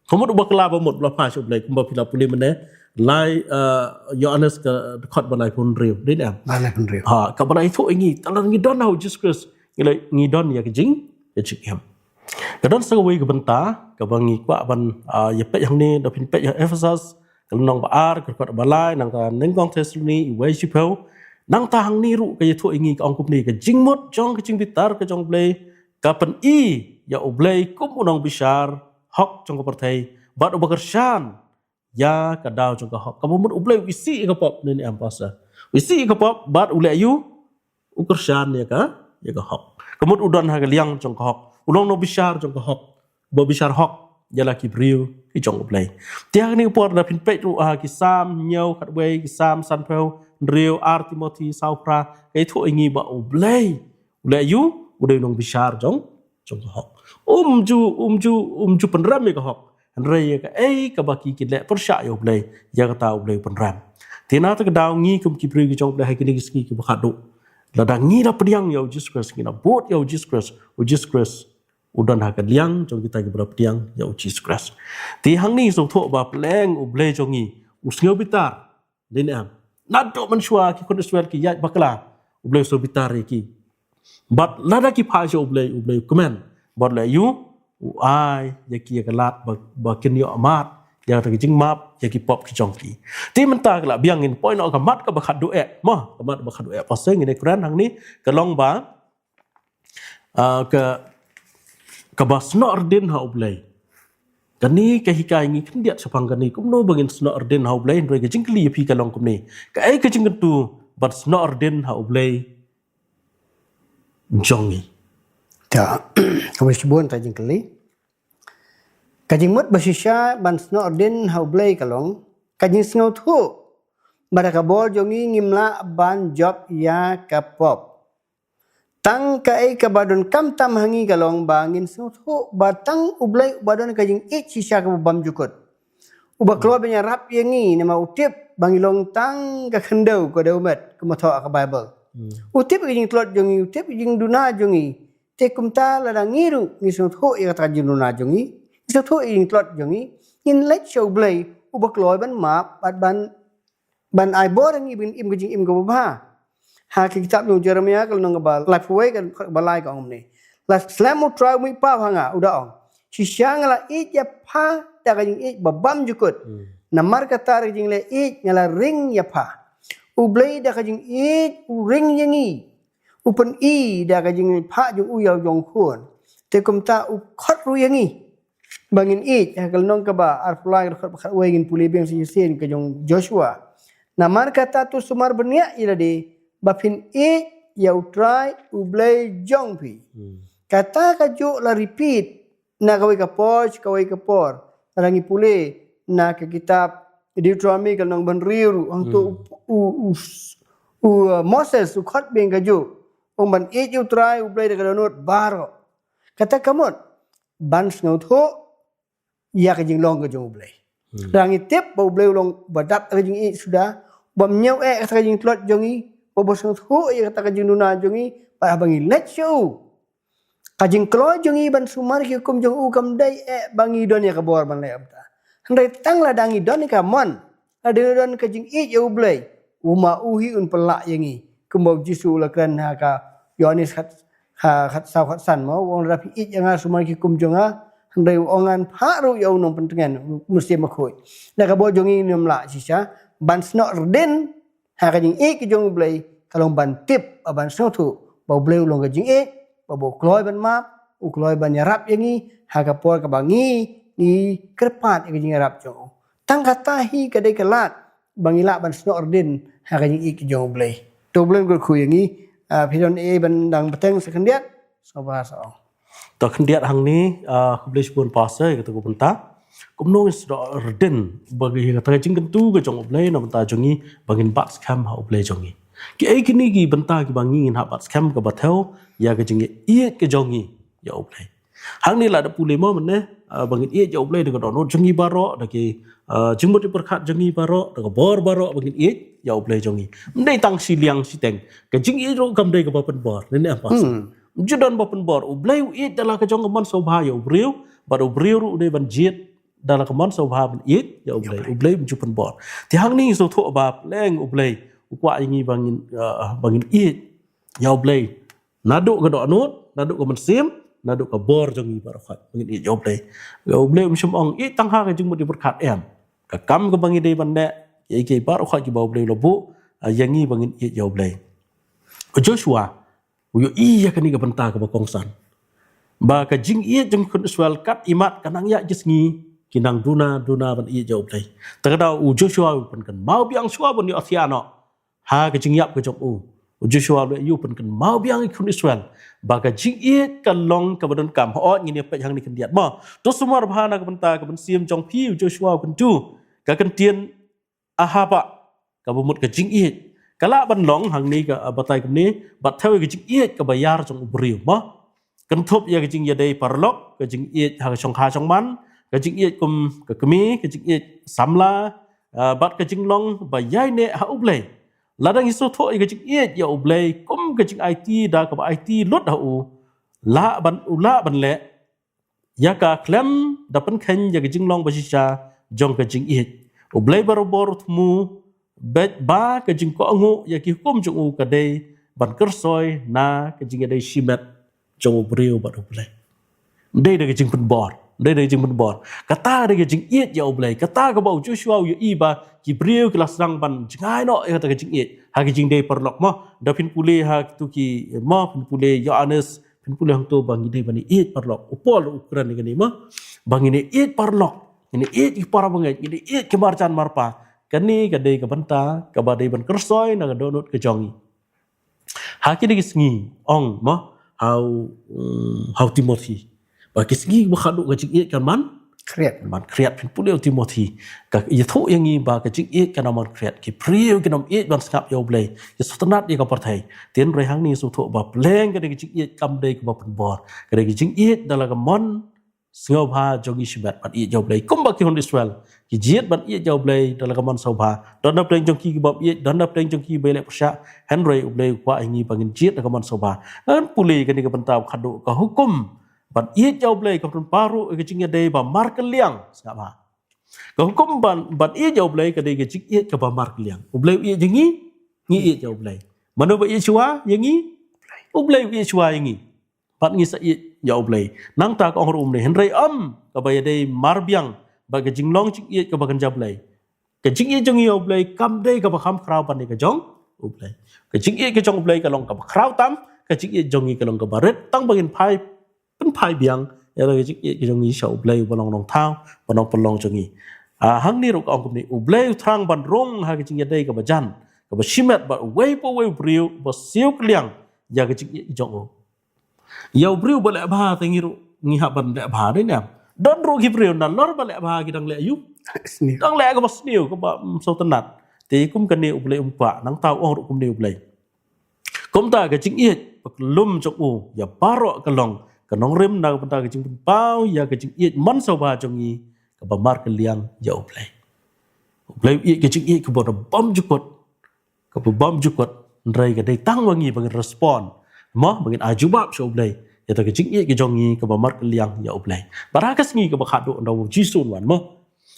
Ka mut uba kylla ba mut, ba la phai sha U Blei, kumba phi la pule mynne, lai, eh, Ïoannis ka dkhot ba laiphew hynriew. Dei ne em? Ba laiphew hynriew. Ha, kaba la ïathuh ïa ngi, tang lada ngi don ha U Jisu Khrist, ngi la, ngi don ïa ka jing, ka jingim. Ka don sa kawei ka bynta kaba ngi kwah ban, ah, ïa peit hangne, da phin peit ha Ephesus ka lynnong ba ar, ka dkhot ba lai, nangta nyngkong Thessaloni wei shiphew. Nangta hangne ruh ka ïathuh ïa ngi, ka ong kumne: ka jingmut jong ka jingbitar ka jong U Blei ka pyni ïa U Blei kum u nongbishar hok jong ka pyrthei, bad uba kyrshan ïa ka daw jong ka hok. Kaba mut U Blei u isih ïa ka pop, ne em, pastor? U isih ïa ka pop bad u leh aïu? U kyrshan ïa ka, ïa ka hok. Ka mut u don ha ka liang jong ka hok, u long nongbishar jong ka hok, uba bishar hok ïa la ki briew ki jong U Blei. Te ha kane ka por, da phin peit ruh ha ki Salm hynñiew khatwei, ki Salm sanphew hynriew, ar Timothi saw phra, ka ïathuh ïa ngi ba U Blei u leh aïu? U dei u nongbishar jong, jong ka hok. Um ju, um ju, um ju pynrem ïa ka hok, hynrei ïa kaei kaba ki, ki leh pyrshah ïa U Blei, ïa kata U Blei u pynrem. Te na kata ka daw, ngi kum ki briew ki jong U Blei ha kine ki sngi kiba khatduh, lada ngi la pdiang ïa U Jisu Khrist, ngi la bud ïa U Jisu Khrist, U Jisu Khrist u don ha ka liang jong kita kiba la pdiang ïa U Jisu Khrist. Te hangne ngi sngewthuh ba pleng U Blei jong ngi u sngew bitar, ne em? Naduh mynshuwa ki khun Israel ki ïaid bakla, U Blei u sngew bitar ïa ki. Bad lada ki phai sha U Blei, U Blei u kmen. Bad leh aïu? U ai ïa ki ïa ka lad ba, ba kin ïoh mad ïa kata ka jingmap ïa ki pop ki jong ki. Te mynta ka la biang, ngin poi noh ka mat kaba khatduh eh. Mo, ka mat kaba khatduh eh, pastor, ngin ïa kren hangne, ka long ba, ah, ka, kaba snoh rdin ha U Blei. Kane ka hikai ngi khyndiat shaphang kane, kumno ba ngin snoh rdin ha U Blei. Hynrei ka jingkylli ïa phi ka long kumne: kaei ka jingkyntu ban snoh rdin ha U Blei jong ngi? Ta, kaba shibun ta jingkylli. Ka jingmut ba shisha ban snoh rdin ha U Blei ka long ka jingsngewthuh ba da ka bor jong ngi ngim lah ban jop ïa ka pop. Tang kaei kaba donkam tam ha ngi ka long ba ngin sngewthuh ba tang U Blei uba don ka jingïeit shisha kaba bymjukut, uba kloi ban ïarap ïa ngi, namar u tip ba ngi long tang ka khyndew ka dewmet, kumba thoh ha ka Baibl. Hmm. U tip ka jingtlot jong ngi, u tip ka jingduna jong ngi. Te kumta lada ngi ruh ngi sngewthuh ïa kata ka jingduna jong ngi, ngi sngewthuh ïa ka jingtlot jong ngi, ngin leit sha U Blei uba kloi ban map bad ban, ban ai bor ïa ngi ban im ka jingim kaba bha. Ha ka kitab jong u Jeremiah ka lynnong kaba laiphew wei, ka dkhot ba lai, ka ong kumne: La slem U Trai u mihpaw ha nga, u da ong. Shisha nga la ïeit ïa pha da ka jingïeit ba bymjukut. Hmm. Namar kata da ka jingleh ïeit nga la ring ïa pha. U Blei da ka jingïeit u ring ïa ngi. U pyni da ka jingïeit pha jong u ïa u jong u khun. Te kumta u khot ruh ïa ngi ba ngin ïeit. Ha ka lynnong kaba arphew lai, ka dkhot ba khatwei, ngin pule biang sa shisien, ka jong Joshua: Namar kata to sumar bniah ïa lade ba phin ïeit ïa U Trai U Blei jong phi. Hmm. Kata kajuh la repeat na kawei ka por sha kawei ka por. Lada ngi pule na ka kitab Deuteronomy ka lynnong ba hynriew ruh, hangto, hmm, u, u, u, u, uh, Moses u khot biang kajuh. Ong ban ïeit ïa U Trai U Blei da ka dohnud baroh. Kata ka mut ban sngewthuh ïa ka jinglong ka jong U Blei. Hmm. Lada ngi tip ba U Blei u long ba dap ka jingïeit suda, bym ñiew eh kata ka jingtlot jong ngi, ba, ba sngewthuh ïa kata ka jingduna jong ngi, bad haba ngi leit sha u, ka jingkloi jong ngi ban sumar ki hukum jong u kam dei eh ba ngi don ïa ka bor ban leh kumta. Hynrei tang lada ngi don ïa ka mon, lada ngi don ka jingïeit ïa U Blei, u ma u hi un pynlah ïa ngi. Kumba u Jisu u la kren ha ka Ïoannis khat, ha, khatsaw khatsan, mo, u ong: Lada phi ïeit ïa nga, sumar ki hukum jong nga. Hynrei u ong: Ngan phah ruh ïa u nongpyntngen, u Mynsiem Bakhuid. Da ka bor jong ngi ngim lah shisha ban snoh rdin ha ka jingïeit ka jong U Blei, ka long ban tip, ban sngewthuh ba U Blei u long ka jingïeit, ba, ba u kloi ban map, u kloi ban ïarap ïa ngi ha ka por kaba ngi, ngi kyrpad ïa ka jingïarap jong u. Tang kata hi ka dei ka lad ba ngi lah ban snoh rdin ha ka jingïeit ka jong U Blei. To U Blei un kyrkhu ïa ngi. Ah, phi don ei ban dang bteng sa khyndiat? Sngewbha sa ong. To khyndiat hangne, ah, khublei shibun pastor ïa kata ka bynta. Kumno ngin snoh rdin ba ngi, ïa kata ka jingkyntu ka jong U Blei na bynta jong ngi, ba ngin bat skhem ha U Blei jong ngi? Kiei kine ki bynta kiba ngi ngin hap bat skhem? Kaba thew, ïa ka jingïeit ka jong ngi ïa U Blei. Hangne la da pule mo mynne, ah, ba ngin ïeit ïa U Blei da ka dohnud jong ngi baroh, da ki, ah, jingmut jingpyrkhat jong ngi baroh, da ka bor baroh ba ngin ïeit ïa U Blei jong ngi. Ym dei tang shiliang shiteng. Ka jingïeit ruh kam dei kaba pynbor, ne em pastor? Hmm. Ym ju don ba pynbor. U Blei u ïeit da la ka jong ka mon sngewbha ïa u briew, bad u briew ruh u dei ban jied da la ka mon sngewbha ban ïeit ïa U Blei. Ïa U Blei. U Blei um ju pynbor. Te hangne ngi sngewthuh ba pleng U Blei u kwah ïa ngi ba ngin, ah, ba ngin ïeit ïa U Blei naduh ka dohnud, naduh ka mynsiem, naduh ka bor jong ngi baroh khoit ba ngin ïeit ïa U Blei. Ka U Blei um shym ong ïeit tang ha ka jingmut jingpyrkhat, em. Ka kam kaba ngi dei ban leh, ïa kiei baroh khoit kiba U Blei u la buh, ah, ïa ngi ba ngin ïeit ïa U Blei. U Joshua u ïohi ïa kane ka bynta kaba kongsan, ba ka jingïeit jong ki khun Israel kat imat ka nang ïaid ki sngi, ki nang duna duna ban ïeit ïa U Blei. Te ka daw u Joshua u pynkynmaw biang shuwa ban ïoh thiah noh ha ka jingïap ka jong u. U Joshua u la ïoh pynkynmaw biang ïa ki khun Israel ba ka jingïeit ka long kaba donkam. Hooid, ngin ïa peit hangne khyndiat mo. To sumar bha na ka bynta ka mynsiem jong phi, u Joshua u kyntu, ka kyntien Ahaba, kaba mut ka jingïeit. Ka lah ban long hangne ka, ah, batai kumne, bad thew ïa ka jingïeit kaba ïar jong u briew mo. Kynthup ïa ka jingïadei paralok, ka jingïeit ha ka shongkha shongman, ka jingïeit kum ka kmie, ka jingïeit samla, ah, bad ka jinglong ba ïaineh ha U Blei. Lada ngi sngewthuh ïa ka jingïeit ïa U Blei kum ka jingaiti da kaba aiti lut ha u, lah ban, u lah ban leh ïa ka khlem da pynkheiñ ïa ka jinglong ba shisha jong ka jingïeit. U Blei barabor u thmu beit ba ka jingkohnguh ïa ki hukum jong u ka dei ban kyrsoi na ka jingïadei shimet jong u briew bad U Blei. Dei da ka jingpynbor, dei da ka jingpynbor. Kata dei ka jingïeit ïa U Blei. Kata kaba u Joshua u ïohi ba ki briew ki la sdang ban jngai noh ïa kata ka jingïeit ha ka jingdei paralok mo. Da phin pule ha kitu ki mo, phin pule Ïoannis, phin pule hangto ba ngi dei ban ïeit paralok. U Paul u kren ïa kane mo, ba ngin ïeit paralok, ngin ïeit ki para bangeit, ngin ïeit ki marjan marpa. Kane ka dei ka bynta kaba dei ban kyrsoi na ka dohnud ka jong ngi. Ha kine ki sngi, ong mo, ha u, mm, ha u Timothy, ba ki sngi ba khadduh ka jingïeit kan man khriat. Kan man khriat. Phin pule u Timothy, ka ïathuh ïa ngi ba ka jingïeit kan man khriat. Ki briew kin ym ïeit ban sngap ïa U Blei, ki sngewtynnat ïa ka pyrthei. Te hynrei hangne sngewthuh ba pleng ka dei ka jingïeit kam dei kaba pynbor, ka dei ka jingïeit da la ka mon sngewbha jong ngi shimet ban ïeit ïa U Blei. Kumba ki khun Israel ki jied ban ïeit ïa U Blei da la ka mon sngewbha. Don na pdeng jong ki kiba ym ïeit, don na pdeng jong ki ba ïaleh pyrshah. Hynrei U Blei u kwah ïa ngi ba ngin jied da ka mon sngewbha. Ngan pule kane ka bynta ba khadduh, ka hukum ban ïeit ïa U Blei ka pynpaw ruh ïa ka jingïadei ba markylliang. Sngap bha. Ka hukum ban, ban ïeit ïa U Blei ka dei ka jingïeit kaba markylliang. U Blei u ïeit ïa ngi, ngi ïeit ïa U Blei. Mano ba ïeit shuwa ïa ngi? U Blei u ïeit shuwa ïa ngi. Bad ngi sa ïeit ïa U Blei. Nangta ka ong ruh kumne, hynrei ym kaba ïadei mar biang bad ka jinglong jingïeit kaba kynja blei. Ka jingïeit jong ngi ïa U Blei kam dei kaba kham khraw ban ïa ka jong U Blei. Ka jingïeit ka jong U Blei ka long kaba khraw tam, ka jingïeit jong ngi ka long kaba rit, tang ba ngin phai, pynphai biang ïa la ka jingïeit ka jong ngi sha U Blei uba long Nongthaw, uba long Nongpynlong jong ngi. Ah, hangne ruh ka ong kumne, U Blei u thrang ban rung ha ka jingïadei kaba jan, kaba shimet bad uwei pa uwei u briew uba siew kylliang ïa ka jingïeit ka jong u. Ïa u briew ba leh bha te ngi ruh ngi hap ban leh bha, dei ne em? Don ruh ki briew nalor ba leh bha ki dang leh aïu? Sniew. Dang leh kaba sniew, kaba, mm, sngewtynnat. Te kum kane U Blei um kwah, nangta u ong ruh kumne U Blei. Kumta ka jingïeit ba kyllum jong u ïa baroh ka long ka nongrim na ka bynta ka jingpynpaw ïa ka jingïeit man sngewbha jong ngi kaba markylliang ïa U Blei. U Blei u ïeit ka jingïeit kaba bymjukut, kaba bymjukut, hynrei ka dei tang ma ngi ba ngin respond, mo, ba ngin ai jubab sha U Blei ïa kata ka jingïeit ka jong ngi kaba markylliang ïa U Blei. Bad ha ka sngi kaba khadduh ynda U Jisu un wan, mo,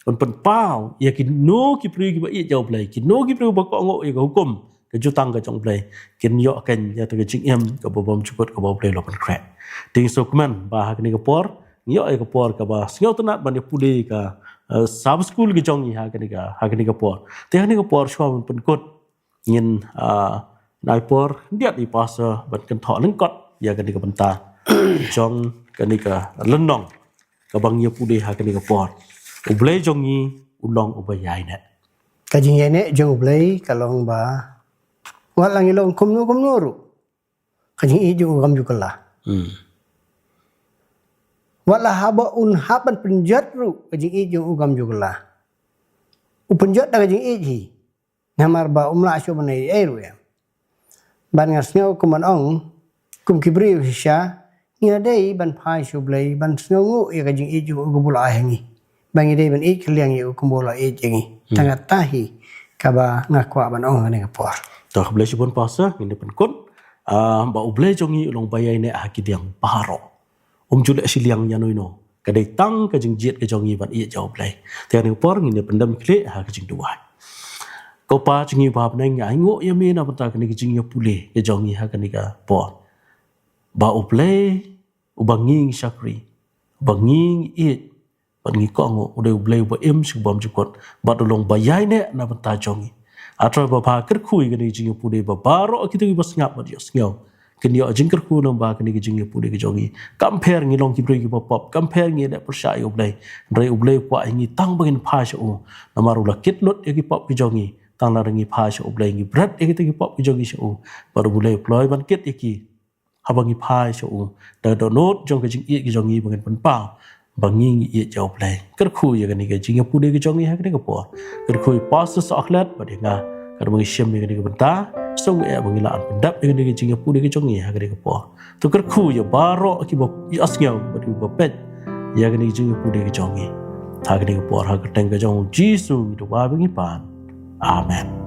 un pynpaw ïa kino ki briew kiba ïeit ïa U Blei, kino ki briew ba kohnguh ïa ka hukum ka jutang ka jong U Blei, kin ïoh keiñ ïa kata ka jingim kaba bymjukut kaba U Blei u la pynkhreh. Te ngi sngewkmen ba ha kane ka por ngi ïoh ïa ka por kaba sngewtynnat ban ïa pule ka, eh, Sabbath School ka jong ngi ha kane ka, ha kane ka por. Te ha kane ka por shuwa ban pynkut, ngin, ah, ai por khyndiat ïa i pastor ban kynthoh lyngkot ïa kane ka bynta jong kane ka lynnong kaba ngi ïa pule ha kane ka por. U Blei jong ngi u long uba ïaineh. Ka jingïaineh jong U Blei ka long ba wat la ngi long kumno kumno ruh, ka jingïeit jong u kam ju kylla. Hmm. Wat la haba un hap ban pynjot ruh, ka jingïeit jong u kam ju kylla. U pynjot da ka jingïeit hi. Namar ba um lah shuh ban ai ei ruh ïa. Ban nga sngew kum ban ong, kum ki briew shisha, ngi la dei ban phai sha U Blei, ban sngewnguh ïa ka jingïeit jong u kaba u la ai ha ngi. Ba ngi dei ban ïeit kylliang ïa u kumba u la ïeit ïa ngi. Hmm. Tang kata hi kaba nga kwah ban ong ha kane ka por. To khublei shibun pastor, ngin ïa pynkut, ah, ba U Blei jong ngi u long ba ïaineh ha ki liang baroh. Um ju leh shiliang ïano ïano. Ka dei tang ka jingjied ka jong ngi ban ïeit ïa U Blei. Te ha kane ka por ngin ïa pyndem khlieh ha ka jingduwai. Ko Pa jong ngi ba ha bneng, ngi ainguh ïa me na bynta kane ka jingïapule ka jong ngi ha kane ka por. Ba U Blei uba ngi ngi shakri, uba ngi ngi ïeit, bad ngi kohnguh, u dei U Blei uba im sha ki bymjukut, bad u long ba ïaineh na bynta jong ngi. Hynrei Baba, kyrkhu ïa kane ka jingïapude ba baroh kito kiba sngap bad ïohsngew kin ïoh jingkyrkhu namar kane ka jingïapude ka jong ngi. Kam pher ngi long ki briew kiba pop, kam pher ngi leh pyrshah ïa U Blei, hynrei U Blei u kwah ïa ngi tang ba ngin phai sha u, namar u la kit lut ïa ki pop ki jong ngi. Tang lada ngi phai sha U Blei, ngi bret ïa kito ki pop ki jong ngi sha u, bad U Blei u kloi ban kit ïa ki haba ngi phai sha u. Da ka dohnud jong ka jingïeit ka jong ngi ba ngin pynpaw ba ngi ngi ïeit ïa U Blei. Kyrkhu ïa kane ka jingïapude ka jong ngi ha kane ka por. Kyrkhu ïa Pastor Sohkhlet bad ïa nga, katba ngi shim ïa kane ka bynta, sngewbha ba ngi lah ban pyndep ïa kane ka jingïapude ka jong ngi ha kane ka por. To kyrkhu ïa baroh kiba ïohsngew bad kiba peit ïa kane ka jingïapude ka jong ngi ha kane ka por, ha ka kyrteng ka jong U Jisu ngi duwai bad ngi pan. Amen.